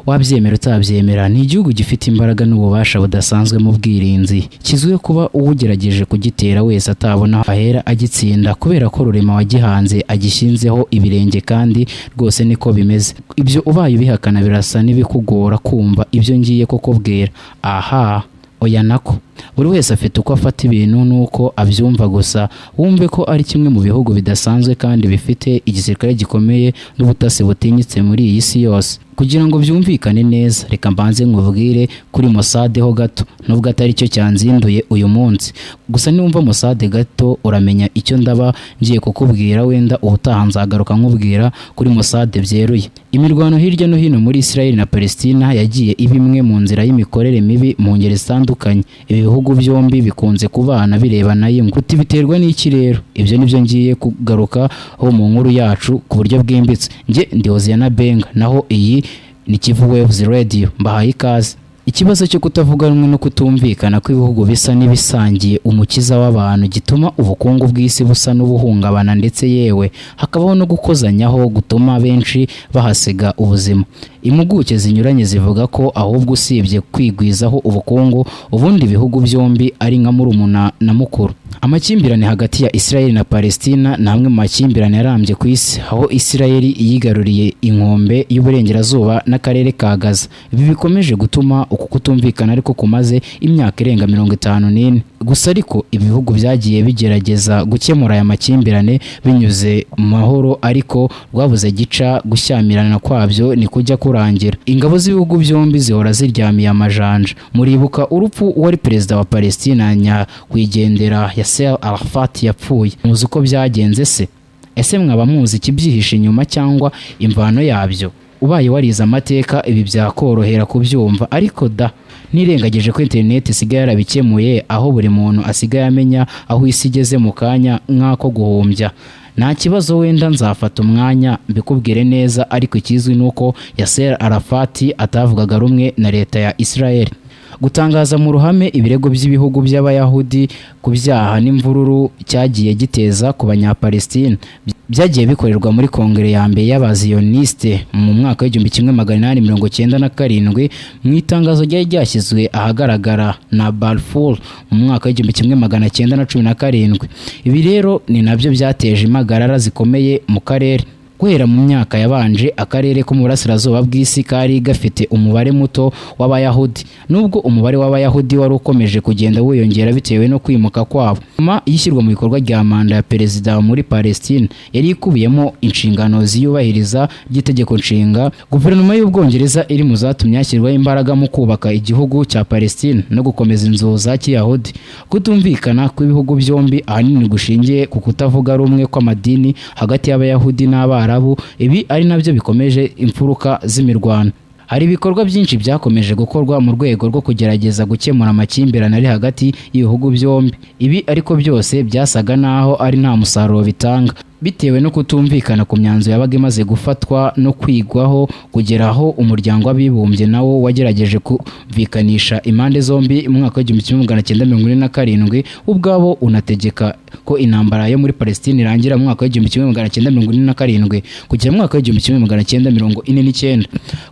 Wabyemera utabyemera, ni igihugu gifite imbaraga n'ububasha budasanzwe mu bwirinzi, kizwiho kuba uwugerageje kugitera wese atabona aho ahera agitsinda, kubera ko Rurema wagihanze agishinzeho ibirenge, kandi rwose niko bimeze. Ibyo ubaye ubihakana birasa n'ibikugora kumva ibyo ngiye kukubwira. Aha oya, nako buri wese afite uko afata ibintu n'uko abyumva, gusa wumve ko ari kimwe mu bihugu bidasanzwe kandi bifite igisirikare gikomeye n'ubutasi butinyitse muri iyi si yose. Kugira ngo byumvikane neza, reka mbanze nkubwire kuri Mossad ho gato, nubwo atari cyo cyanzinduye uyu munsi. Gusa niwumva Mossad gato uramenya icyo ndaba ngiye kukubwira. Wenda ubutaha nzagaruka nkubwira kuri Mossad byeruye. Imirwano hirya no hino muri Israel na Palestina yagiye iba imwe mu nzira y'imikorere mibi mu ngeri zitandukanye. Ibi bihugu byombi bikunze kubana birebana y'ingwe. Kuti biterwa n'iki rero? Ibyo nibyo ngiye kugarukaho mu nkuru yacu ku buryo bwimbitse. Njye ndi Hoziyana Benga, naho iyi ni Kivu Waves Radio. Mbahaye ikaze. Ikibazo cyo kutavuga rumwe no kutumvikana kw'ibihugu bisa n'ibisangiye umukiza w'abantu gituma ubukungu bw'isi busa n'ubuhungabana, ndetse yewe hakabaho no gukozanyaho gutuma benshi bahasiga ubuzima. Impuguke zinyuranye zivuga ko ahubwo usibye kwigwizaho ubukungu, ubundi ibihugu byombi ari nka murumuna na mukuru. Amakimbirane hagati ya Israel na Palestina ni amwe mu makimbirane arambye ku isi, aho Israel yigaruriye inkombe y'uburengerazuba n'akarere ka Gaza. Ibi bikomeje gutuma uku kutumvikana ariko kumaze imyaka irenga 54. Gusa ariko ibihugu byagiye bigerageza gukemura aya makimbirane binyuze mu mahoro, ariko rwabuze gica, gushyamirana kwabyo ni kujya kurangira. Ingabo z'ibihugu byombi zihora ziryamiye amajanja. Muribuka urupfu wari perezida wa Palestina nyakwigendera Yasser Arafat yapfuye? Muzi uko byagenze se? Ese mwaba muzi ikibyihishe inyuma cyangwa imvano yabyo? Ubaye warize amateka ibi byakorohera kubyumva, ariko da nirengagije ko interineti isigaye yarabikemuye, aho buri muntu asigaye amenya aho isi igeze mu kanya nk'ako guhumbya. Nta kibazo, wenda nzafata umwanya mbikubwire neza, ariko ikizwi ni uko Yasser Arafat atavugaga rumwe na leta ya Israel. Gutangaza mu ruhame ibirego by'ibihugu by'Abayahudi ku byaha n'imvururu cyagiye giteza ku Banyapalestine byagiye bikorerwa muri kongere ya mbere y'Abaziyoniste mu mwaka w'1997, mu itangazo ryari ryashyizwe ahagaragara na Balfour mu mwaka w'1917. Ibi rero ni nabyo byateje impagarara zikomeye mu karere. Guhera mu myaka yabanje, akarere ko mu burasirazuba bw'isi kari gafite umubare muto w'Abayahudi, nubwo umubare w'Abayahudi wari ukomeje kugenda wiyongera bitewe no kwimuka kwabo. Nyuma y'ishyirwa mu bikorwa rya manda ya perezida muri Palestine yari ikubiyemo inshingano z'iyubahiriza ry'itegeko nshinga, guverinoma y'Ubwongereza iri mu zatumye hashyirwaho imbaraga mu kubaka igihugu cya Palestine no gukomeza inzu za kiyahudi. Kutumvikana kw'ibihugu byombi ahanini gushingiye ku kutavuga rumwe kw'amadini hagati y'Abayahudi n'Abarabu, ibi ari nabyo bikomeje imfuruka z'imirwano. Hari ibikorwa byinshi byakomeje gukorwa mu rwego rwo kugerageza gukemura amakimbirane ari hagati y'ibihugu byombi. Ibi ariko byose byasaga naho ari nta musaruro bitanga, bitewe no kutumvikana ku myanzuro yabaga imaze gufatwa no kwigwaho, kugera aho Umuryango w'Abibumbye nawo wagerageje kumvikanisha impande zombi mu mwaka w'1947, ubwabo unategeka ko intambara yo muri Palestine irangira mu mwaka w'1947 kugera mu mwaka w'1949.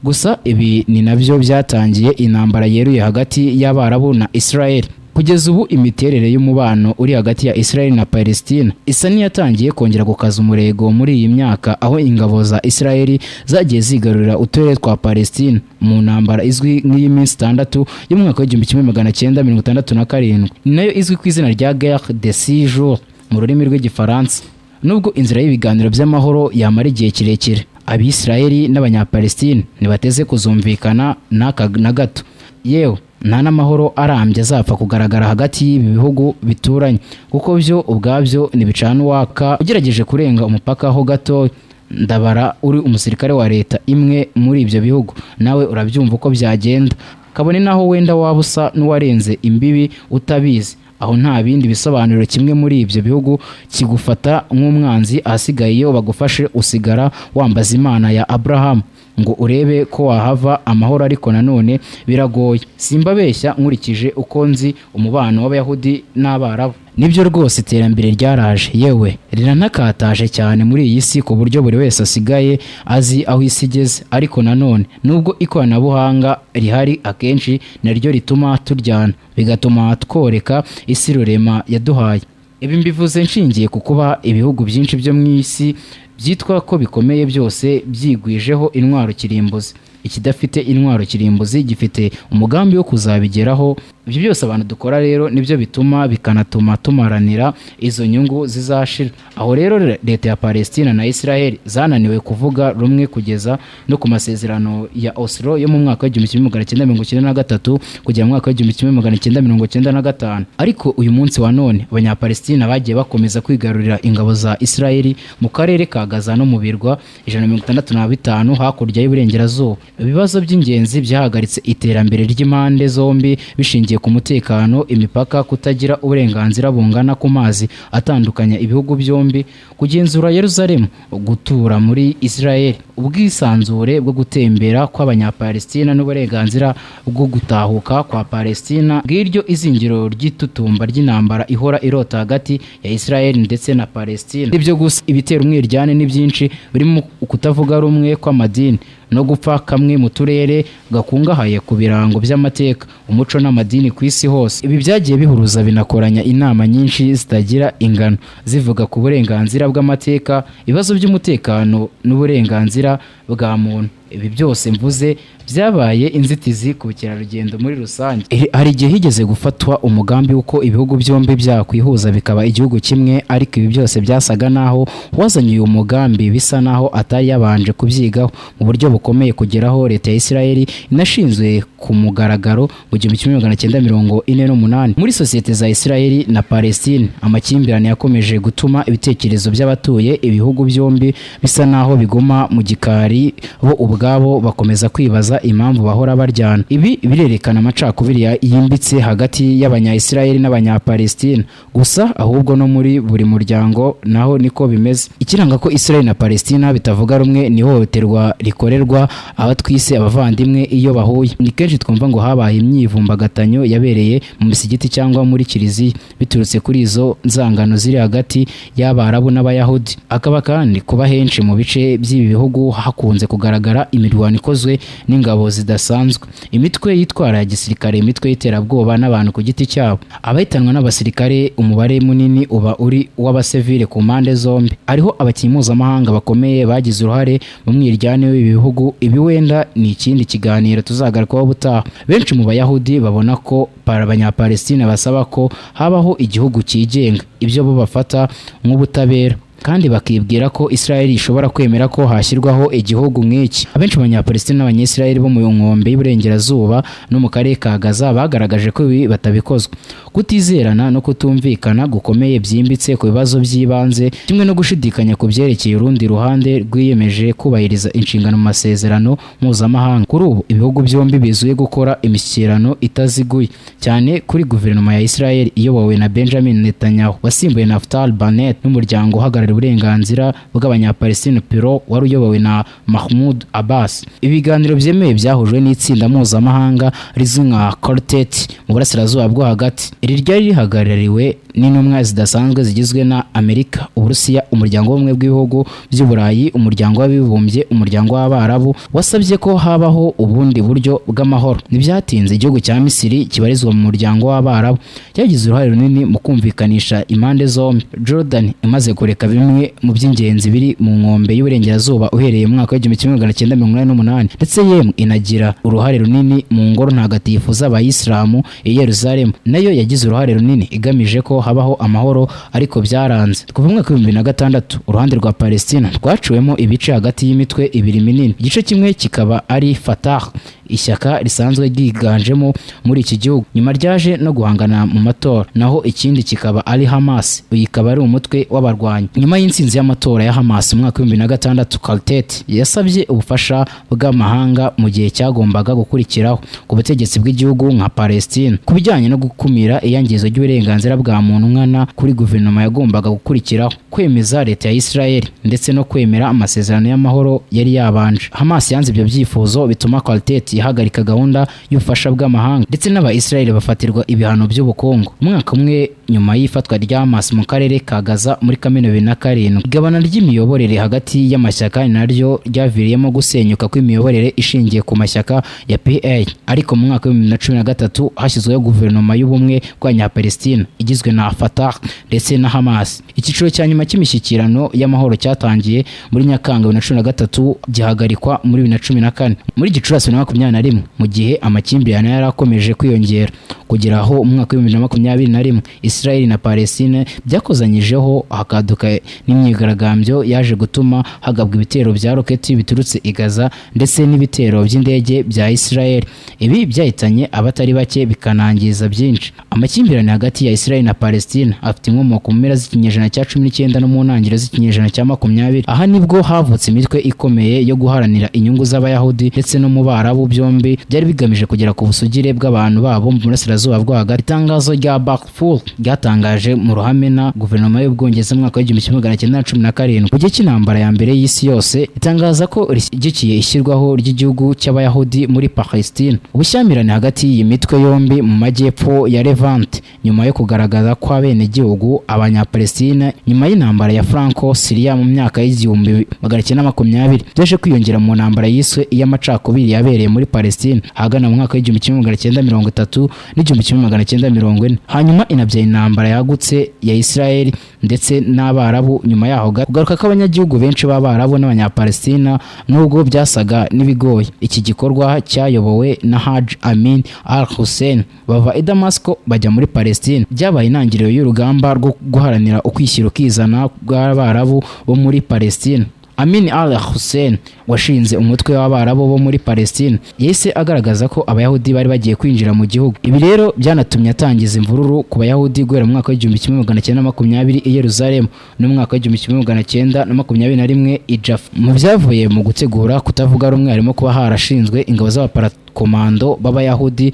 Gusa ibi ni nabyo byatangiye intambara yeruye hagati y'Abarabu na Israel. Kugeza ubu imiterere y'umubano uri hagati ya Israel na Palestine isa n'iyatangiye kongera gukaza umurego muri iyi myaka, aho ingabo za Israel zagiye zigarurira uturere twa Palestine mu ntambara izwi nk'iy'iminsi 6 y'umwaka w'1967, ni nayo izwi ku izina rya Guerre des Six Jours mu rurimi rw'Igifaransa. Nubwo inzira y'ibiganiro by'amahoro yamara igihe kirekire, Abisirayeli n'Abanyapalestine ntibateze kuzumvikana n'aka na gato. Yewe nta n'amahoro arambye azapfa kugaragara hagati y'ibi bihugu bituranye, kuko byo ubwabyo ntibicana uwaka. Ugerageje kurenga umupaka ho gato, ndabara uri umusirikare wa leta imwe muri ibyo bihugu, nawe urabyumva uko byagenda, kabone naho wenda waba usa n'uwarenze imbibi utabizi. Aho nta bindi bisobanuro, kimwe muri ibyo bihugu kigufata nk'umwanzi, ahasigaye iyo bagufashe usigara wambaza Imana ya Abrahamu. Ngo urebe ko wahava amahoro, ariko nanone biragoye. Simbabeshya, nkurikije uko nzi umubano w'Abayahudi n'Abarabu, nibyo rwose, iterambere ryaraje, yewe riranakataje cyane muri iyi si, ku buryo buri wese asigaye azi aho isi igeze. Ariko nanone nubwo ikoranabuhanga rihari, akenshi naryo rituma turyana, bigatuma tworeka isi Rurema yaduhaye. Ibi mbivuze nshingiye ku kuba ibihugu byinshi byo mu isi byitwa ko bikomeye byose byigwijeho intwaro kirimbuzi. Ikidafite intwaro kirimbuzi gifite umugambi wo kuzabigeraho. Ibyo byose abantu dukora rero nibyo bituma, bikanatuma tumaranira izo nyungu zizashira. Aho rero leta ya Palestina na Israel zananiwe kuvuga rumwe kugeza no ku masezerano ya Oslo yo mu mwaka wa 1993 kugera mu mwaka wa 1995. Ariko uyu munsi wa none Abanyapalestina bagiye bakomeza kwigarurira ingabo za Israel mu karere ka Gaza no mu birwa 165 hakurya y'uburengerazuba. Ibibazo by'ingenzi byahagaritse iterambere ry'impande zombi bishingiye ku mutekano, imipaka, kutagira uburenganzira bungana ku mazi atandukanya ibihugu byombi, kugenzura Yerusalemu, gutura muri Israel, ubwisanzure bwo gutembera kw'Abanyapalestina n'uburenganzira bwo gutahuka kwa Palestina. Ngiryo izingiro ry'itutumba ry'intambara ihora irota hagati ya Israel ndetse na Palestina. Ibyo gusa, ibitera umwiryane ni byinshi, birimo kutavuga rumwe kw'amadini no gupfa kamwe mu turere gakungahaye ku birango by'amateka, umuco n'amadini ku isi hose. Ibi byagiye bihuruza, binakoranya inama nyinshi zitagira ingano zivuga ku burenganzira bw'amateka, ibibazo by'umutekano n'uburenganzira bwa muntu. Ibi byose mvuze byabaye inzitizi ku bukerarugendo muri rusange. Hari igihe higeze gufatwa umugambi w'uko ibihugu byombi byakwihuza bikaba igihugu kimwe, ariko ibi byose byasaga naho uwazanye uyu mugambi bisa naho atari yabanje kubyigaho mu buryo bukomeye, kugeraho leta ya Israel inashinzwe ku mugaragaro mu 1948. Muri sosiyete za Israel na Palestine, amakimbirane yakomeje gutuma ibitekerezo by'abatuye ibihugu byombi bisa naho biguma mu gikari, bo ubwabo bakomeza kwibaza impamvu bahora baryana. Ibi birerekana amacakubiri yimbitse hagati y'Abanya-Israel n'Abanyapalestina gusa, ahubwo no muri buri muryango naho niko bimeze. Ikiranga ko Israel na Palestina bitavuga rumwe ni ihohoterwa rikorerwa abatwise abavandimwe iyo bahuye. Ni kenshi twumva ngo habaye imyivumbagatanyo yabereye mu misigiti cyangwa muri kiliziya biturutse kuri izo nzangano ziri hagati y'Abarabu n'Abayahudi. Akaba kandi kuba henshi mu bice by'ibi bihugu hakunze kugaragara imirwano ikozwe n'ingabo zidasanzwe, imitwe yitwara ya gisirikare, imitwe y'iterabwoba n'abantu ku giti cyabo. Abahitanwa n'abasirikare, umubare munini uba uri uw'abasivile ku mpande zombi. Hariho abakinnyi mpuzamahanga bakomeye bagize uruhare mu mwiryane w'ibi bihugu. Ibi wenda ni ikindi kiganiro tuzagarukaho ubutaha. Benshi mu Bayahudi babona ko Abanyapalestina basaba ko habaho igihugu cyigenga, ibyo bo bafata nk'ubutabera, kandi bakibwira ko Israel ishobora kwemera ko hashyirwaho igihugu nk'iki. Abenshi mu Banyapalestina n'Abanyisrael bo mu nkombe y'Iburengerazuba no mu karere ka Gaza bagaragaje ko ibi batabikozwa. Kutizerana no kutumvikana gukomeye byimbitse ku bibazo by'ibanze, kimwe no gushidikanya ku byerekeye urundi ruhande rwiyemeje kubahiriza inshingano mu masezerano mpuzamahanga. Kuri ubu ibihugu byombi bizuye gukora imishyikirano itaziguye cyane kuri guverinoma ya Israel iyobowe na Benjamin Netanyahu wasimbuye Naftali Bennett, n'umuryango uhagarariye uburenganzira bw'Abanyapalestine PLO wari uyobowe na Mahmoud Abbas. Ibiganiro byemewe byahujwe n'itsinda mpuzamahanga rizwi nka Quartet mu Burasirazuba bwo Hagati. Iri ryari rihagarariwe n'intumwa zidasanzwe zigizwe na Amerika, Uburusiya, Umuryango w'Ubumwe bw'Ibihugu by'Uburayi, Umuryango w'Abibumbye, Umuryango w'Abarabu, wasabye ko habaho ubundi buryo bw'amahoro. Ntibyatinze, igihugu cya Misiri kibarizwa mu Muryango w'Abarabu cyagize uruhare runini mu kumvikanisha impande zombi. Jordan imaze kureka bimwe mu by'ingenzi biri mu nkombe y'Uburengerazuba uhereye mu mwaka wa 1988, ndetse yemwe inagira uruhare runini mu ngoro ntagatifu z'Abayisilamu i Yerusalemu, nayo yagize uruhare runini igamije ko habaho amahoro, ariko byaranze. Kuva mu mwaka wa 2006, uruhande rwa Palestina rwaciwemo ibice hagati y'imitwe ibiri minini, igice kimwe kikaba ari Fatah. ishyaka risanzwe ryiganjemo muri iki gihugu, nyuma ryaje no guhangana mu matora, naho ikindi kikaba ari Hamas, uyu ikaba ari umutwe w'abarwanyi. Nyuma y'intsinzi y'amatora ya Hamas mu mwaka wa 2006, Quartet yasabye ubufasha bw'amahanga mu gihe cyagombaga gukurikiraho ku butegetsi bw'igihugu nka Palestine ku bijyanye no gukumira iyangizwa ry'uburenganzira bwa muntu nkana kuri guverinoma yagombaga gukurikiraho, kwemeza leta ya Israel ndetse no kwemera amasezerano y'amahoro yari yabanje. Hamas yanze ibyo byifuzo, bituma Quartet ihagarika gahunda y'ubufasha bw'amahanga, ndetse n'aba Israel bafatirwa ibihano by'ubukungu. Umwaka umwe nyuma y'ifatwa rya Hamas mu karere ka Gaza muri Kamena 2007, igabana ry'imiyoborere hagati y'amashyaka naryo ryaviriyemo gusenyuka kw'imiyoborere ishingiye ku mashyaka ya PA. Ariko mu mwaka wa 2013 hashyizweho guverinoma y'ubumwe bw'Abanyapalestina igizwe na Fatah ndetse na Hamas. Icyiciro cya nyuma cy'imishyikirano y'amahoro cyatangiye muri Nyakanga 2013, gihagarikwa muri 2014. Muri Gicurasi 2021, mu gihe amakimbirane yari akomeje kwiyongera kugera aho mu mwaka wa 2021 Israel na Palestine byakozanyijeho, hakaduka n'imyigaragambyo yaje gutuma hagabwa ibitero bya roketi biturutse i Gaza ndetse n'ibitero by'indege bya Israel. Ibi byahitanye abatari bake, bikanangiza byinshi. Amakimbirane hagati ya Israel na Palestine afite inkomoko mu mpera z'ikinyejana cya 19 no mu ntangiriro z'ikinyejana cya 20. Aha nibwo havutse imitwe ikomeye yo guharanira inyungu z'Abayahudi ndetse no mu Barabu, byombi byari bigamije kugera ku busugire bw'abantu babo mu burasirazuba bwo hagati. Itangazo rya Balfour ryatangaje mu ruhame na guverinoma y'Ubwongereza mu mwaka wa 1917, mu gihe cy'intambara ya mbere y'isi yose, itangaza ko rishyigikiye ishyirwaho ry'igihugu cy'Abayahudi muri Palestine. Ubushyamirane hagati y'iyi mitwe yombi mu majyepfo ya Levant, nyuma yo kugaragaza kw'abenegihugu Abanyapalestine nyuma y'intambara ya Franco Syria mu myaka y'1920, byaje kwiyongera mu ntambara yiswe iy'amacakubiri yabereye muri Palestine ahagana mu mwaka wa 1930 n'1940, hanyuma inabyara intambara yagutse ya Israel ndetse n'Abarabu. Nyuma yaho kugaruka kw'abanyagihugu benshi b'Abarabu n'Abanyapalestina, nubwo byasaga n'ibigoye. Iki gikorwa cyayobowe na Haj Amin al Hussein, bava i Damasco bajya muri Palestine. Byabaye intangiriro y'urugamba rwo guharanira ukwishyira ukizana bw'Abarabu bo muri Palestine. Amin al Hussein washinze umutwe w'Abarabu bo muri Palestine yahise agaragaza ko Abayahudi bari bagiye kwinjira mu gihugu. Ibi rero byanatumye atangiza imvururu ku Bayahudi guhera mu mwaka wa 1920 i Yerusalemu no mu mwaka wa 1921 i Jaffa. Mu byavuye mu gutegura kutavuga rumwe harimo kuba harashinzwe ingabo z'abaparakomando b'Abayahudi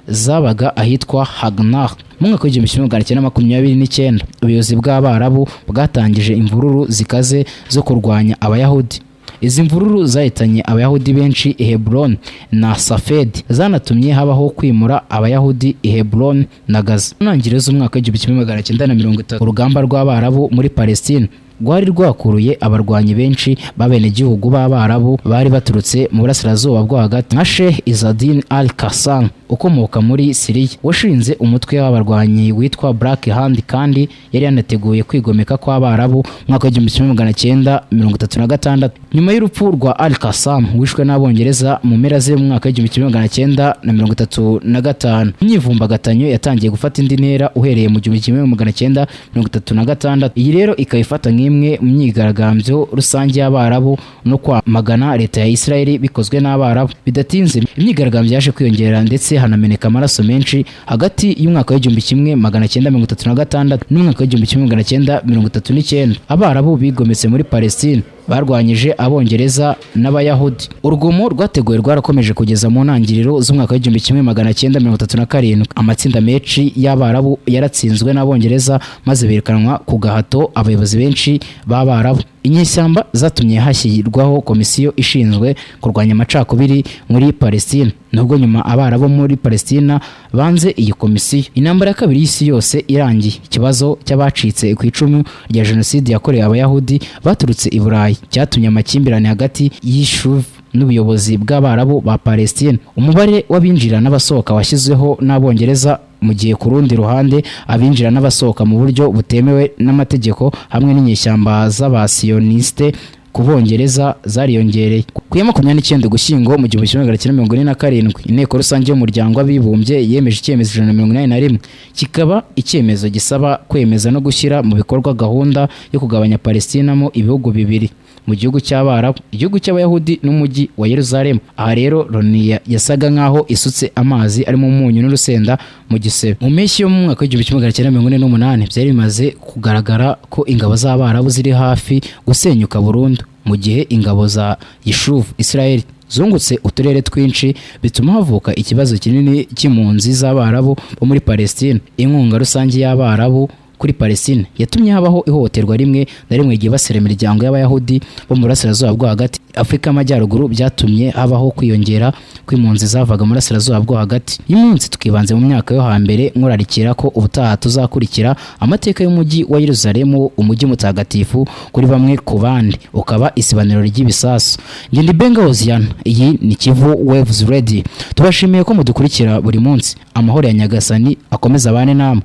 zabaga ahitwa Haganah. Mu mwaka wa 1929, ubuyobozi bw'Abarabu bwatangije imvururu zikaze zo kurwanya Abayahudi. Izi mvururu zahitanye Abayahudi benshi i Hebron na Safed, zanatumye habaho kwimura Abayahudi i Hebron na Gaza. Mu ntangiriro z'umwaka wa 1930, urugamba rw'Abarabu muri Palestine rwari rwakuruye abarwanyi benshi b'abenegihugu b'Abarabu bari baturutse mu burasirazuba bwo hagati, nka Sheikh Izzadin al Qassam ukomoka muri Siriya, washinze umutwe w'abarwanyi witwa Black Hand, kandi yari yanateguye kwigomeka kw'Abarabu mu mwaka wa 1936. Nyuma y'urupfu rwa al Qassam wishwe n'Abongereza mu mpera ze mu mwaka wa 1935, imyivumbagatanyo yatangiye gufata indi ntera uhereye mu 1936. Iyi rero ikaba ifata nk'imwe mu myigaragambyo rusange y'Abarabu no kwamagana leta ya Israel bikozwe n'Abarabu. Bidatinze imyigaragambyo yaje kwiyongera ndetse hanameneka amaraso menshi hagati y'umwaka wa 1936 n'umwaka wa 1939. Abarabu bigometse muri Palestine barwanyije Abongereza n'Abayahudi. Urugomo rwateguwe rwarakomeje kugeza mu ntangiriro z'umwaka wa 1937. Amatsinda menshi y'Abarabu yaratsinzwe n'Abongereza, maze birukanwa ku gahato abayobozi benshi b'Abarabu. Inyeshyamba zatumye hashyirwaho komisiyo ishinzwe kurwanya amacakubiri muri Palestine, nubwo nyuma Abarabu muri Palestina banze iyi komisiyo. Intambara ya kabiri y'isi yose irangiye, ikibazo cy'abacitse ku icumu rya jenoside yakorewe Abayahudi baturutse i Burayi cyatumye amakimbirane hagati y'Yishuv n'ubuyobozi bw'Abarabu ba Palestine. Umubare w'abinjira n'abasohoka washyizweho n'Abongereza, mu gihe ku rundi ruhande abinjira n'abasohoka mu buryo butemewe n'amategeko hamwe n'inyeshyamba z'abasiyoniste ku Bongereza zariyongereye. Ku ya 29 Ugushyingo mu 1947, Inteko Rusange y'Umuryango w'Abibumbye yemeje icyemezo 181, kikaba icyemezo gisaba kwemeza no gushyira mu bikorwa gahunda yo kugabanya Palestina mo ibihugu bibiri. mu gihugu cy'Abarabu, igihugu cy'Abayahudi n'umujyi wa Yeruzalemu. Aha rero Loni yasaga nk'aho isutse amazi arimo umunyu n'urusenda mu gisebe. Mu mpeshyi yo mu mwaka w'1948, byari bimaze kugaragara ko ingabo z'Abarabu ziri hafi gusenyuka burundu, mu gihe ingabo za Yishuv, Israel, zungutse uturere twinshi, bituma havuka ikibazo kinini cy'impunzi z'Abarabu bo muri Palestine. Inkunga rusange y'Abarabu kuri Palestine yatumye habaho ihohoterwa rimwe na rimwe ryibasira imiryango y'Abayahudi bo mu Burasirazuba bwo Hagati, Afurika y'Amajyaruguru. Byatumye habaho kwiyongera kw'impunzi zavaga mu Burasirazuba bwo Hagati. Uyu munsi twibanze mu myaka yo hambere, nkurarikira ko ubutaha tuzakurikira amateka y'umujyi wa Yeruzalemu, umujyi mutagatifu kuri bamwe, ku bandi ukaba isibaniro ry'ibisasu. Njye ndi Benga Hoziyana, iyi ni Kivu Waves Radio. Tubashimiye ko mudukurikira buri munsi. Amahoro ya Nyagasani akomeza abane namwe.